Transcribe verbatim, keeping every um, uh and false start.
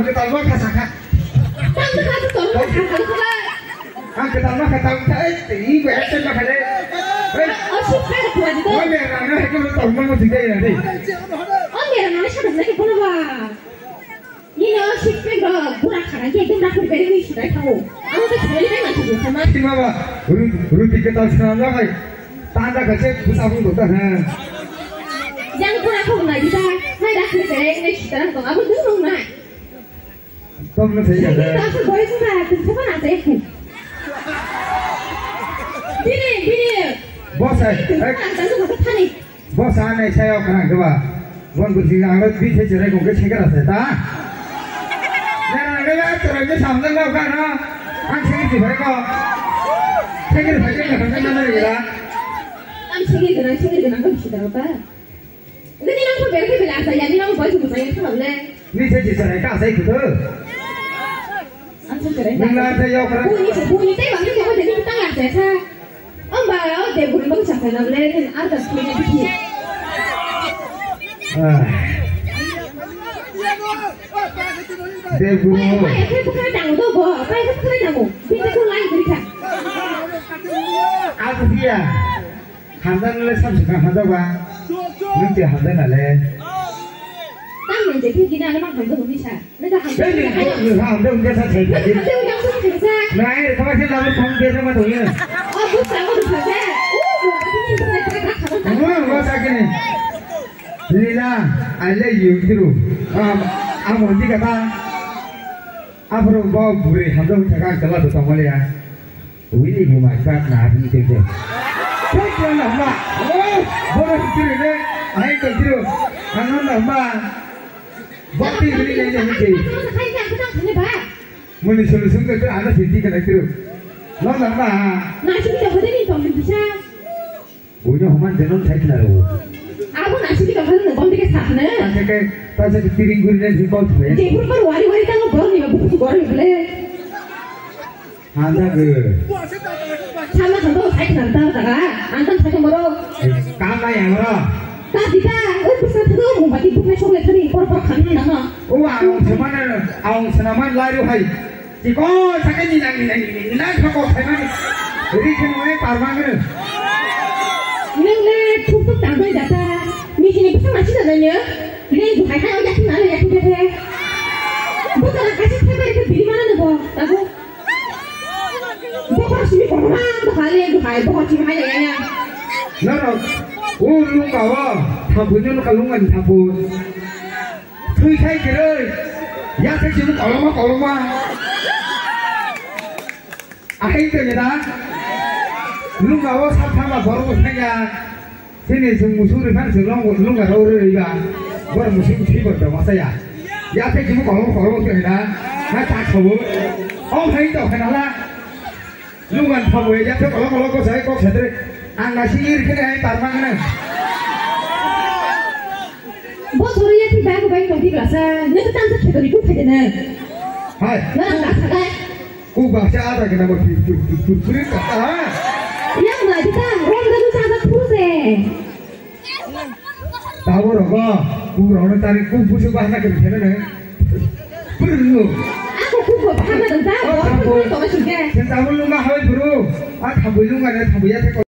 Kwtal ma kha sakha. Tang kha tong kha kha kha. Ang kwtal ma kha tang kha, ei, tini ba ek ma kha le. Ei. O sip kha kha di to. Oi, me rang na hai ko tong ma mo thik dai na di. O me rang na sa dai ko ba. Nini o six pack rok bura khana khe ekdom rakhur beri wi sudai thango. Amo khe sudai bai ma thugo khama. Sima ba, ru-, ruti kwtal swnamjak hai. Tanda kha se bwsa bung dokta ha. Yang bura khok nai dita. Hai rakhur beri wi sudai thango. Abo dun nong nai. Tom no sai Sini jada. Ta su boy suna tu sapa na sai ku. Bini, bini. Boss hai. Ai. Ang tahu kata thani. Bo sa nai sayo khana khe ba. Bon kursi ang ro bi se chere kong khe chekra se ta. Na na na na toro je samjang na ka na. Ang chekri se bhai ko. Chekri bhai ke na na na na. Ang chekri gana, chekri gana ko bisi ta ta. Ini ni nang ko bel ke bela sa ya ni nang boy su sa ya ta le. Ni se je sarai ka sai khu. Ang chekri. Nang na sayo khana. Bu ni bu ni te ba ni ko de ni ta ya sa. Amba, o de gurung bang sakha na le, nin arda sini bisi. Ah. De gurung. Pai, pai, pai, bukan dangu do bo, pai, bukan dangu. Bini ko lain beri kha. Aku dia. Handan le sam suka handan ba. Nanti handan le. Tang nang jadi gina le mang handan bisa. Nai, kama khe lamu thang de ma tongya. Lila, I love you, tiru. Am, am, hondi kata. Abro bo buri hamdo thaka kala to tongmaliya. Wini buma kat na abini tengte. Kok na ma. Oh, boro tiru ne. Ai ko tiru. Ano na ma. Bati bini ne ne ke. Muni solution ke ke ana senti kana kiro. Lo lamba. Na sini to bade ni to bisa. Bunya human denon thai kena ro. Abo na sini to bade ni bom dike sahne. Tase ke tase ke tiring guri ne sini bom thai. Jepur par wari wari tango bor ni ba buku bor ni bole. Handa ke. Sama sama thai kena ta ta. Antan thai kena boro. Kam na yang ro. Ta dita, oi bisa thado mo bati bukne chokle thani por por khan na na. O ang semana, ang senaman lari hai. Tiko sakhe ni nang ni nang ni nang thako khai mani. Ri khe mo parma ngre. Nang le thuk thuk tang doi data. Mi kini bisa masi da nanya. Ri bu hai hai o yakin na yakin khe. Bu ta kasi khe bai khe biri mana ne bo. Tabu. Bokhor simi kotorma dokhali, dokhai, bokhor simi hai ya ya. No, no. O lunga o, thampui no ka lunga ni thampui. Thui sai kiroi. Ya sai simi koloma, koloma. Ahai to ya da. Lunga o sa thama borok sai ya. Sini sung musu ri phan sung long long ga ro ri ba. Bor musu thi bor da masa ya. Ya te jimu kolong kolong ke na. Na ta khabu. Om hai to khana la. Lungan khabu ya te kolong kolong ko sai ko setre. Ang na sini ri khane hai tar mang na. Bo sori ya ti ba ko bai ko di ba sa. Ne ta ta khedori ku khede na. Hai. Na ta ta. Ku baksa ada kena mo pi pi pi pi pi kata. Yang na kita rom da tu sa da tu se. Tabo rogo, ku rono tari ku busu bahna kiri kene ne. Purnu. Aku ku ko bahna da da. Oh, tabo. Tabo lu ma hai bro. Ah, tabo lu ma ne tabo ya te.